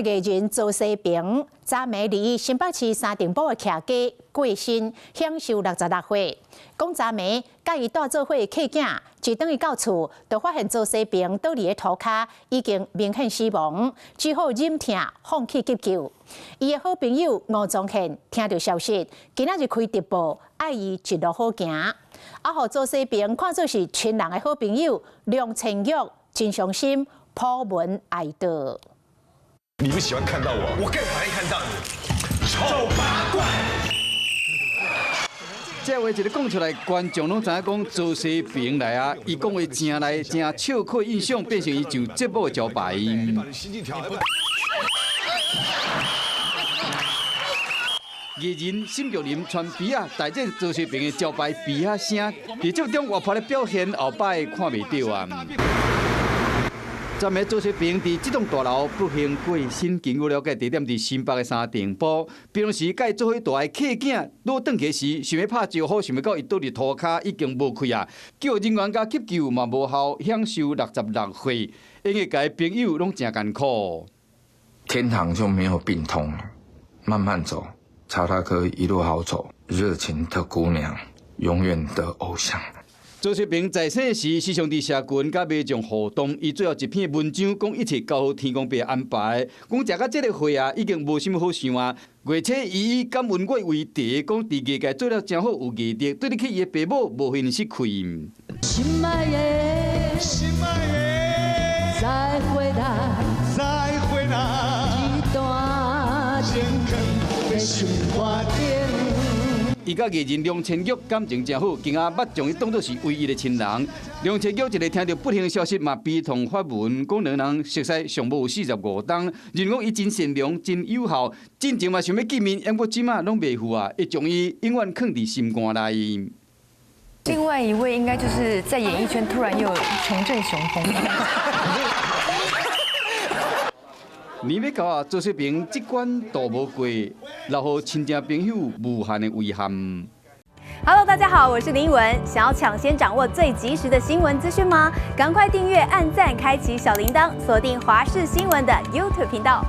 藝人周世平昨暝佇新北市三重埔的徛家過身，享壽66歲。講昨暝佮伊蹛做伙的契囝，一轉去到厝，就發現周世平倒佇咧塗跤，已經明顯死亡，只好忍痛放棄急救。伊的好朋友吳宗憲聽著消息，今仔日開直播，愛伊一路好行。啊，予周世平看做是親人的好朋友梁千玉真傷心，鋪文哀悼。你不喜歡看到我，我更討厭看到你，醜八怪。這話一个講出來，觀眾攏知影講周世平來啊，伊講話誠來誠笑口印象，變成伊上節目的招牌。藝人沈玉琳穿埤仔，大戰周世平的招牌埤仔聲，佇這種活潑的表現，後擺看袂著啊。昨暝周世平佇這棟大樓不幸過身，根據了解，地點佇新北的三重埔。平常時佮伊做伙蹛的契囝，落轉去時，想欲拍招呼，想袂到伊倒佇塗跤已經無氣啊！叫人員共急救嘛無效，享壽66歲，演藝界朋友攏誠艱苦。天堂就沒有病痛了，慢慢走，查大哥一路好走，熱情的姑娘，永遠的偶像。周世平在世時，時常佇社群佮民眾互動。伊最後一篇文章講一切交予天公伯安排，講食到這个歲啊，已經無啥物好想啊。月初伊以感恩月為題，講佇藝界做了誠好有藝德，對得起伊的爸母無恨失氣。心愛的，心愛的，再會啦，再會啦，這段情囥佇心肝頂。伊佮藝人梁千玉感情誠好，更加捌將伊當做是唯一的親人。梁千玉一个聽著不幸消息嘛，悲痛發文，講兩人熟似上無有45冬，認為伊真善良、真友好，進前嘛想欲見面，毋過這馬攏袂赴啊，會將伊永遠囥佇心肝內。另外一位應該就是在演藝圈突然又重振雄風。年欲到啊，周世平這關渡無過，留予親情朋友無限的遺憾。 Hello，大家好，我是林文。想要搶先掌握最及時的新聞資訊嗎？趕快訂閱、按讚、開啟小鈴鐺，鎖定華視新聞的 YouTube 頻道。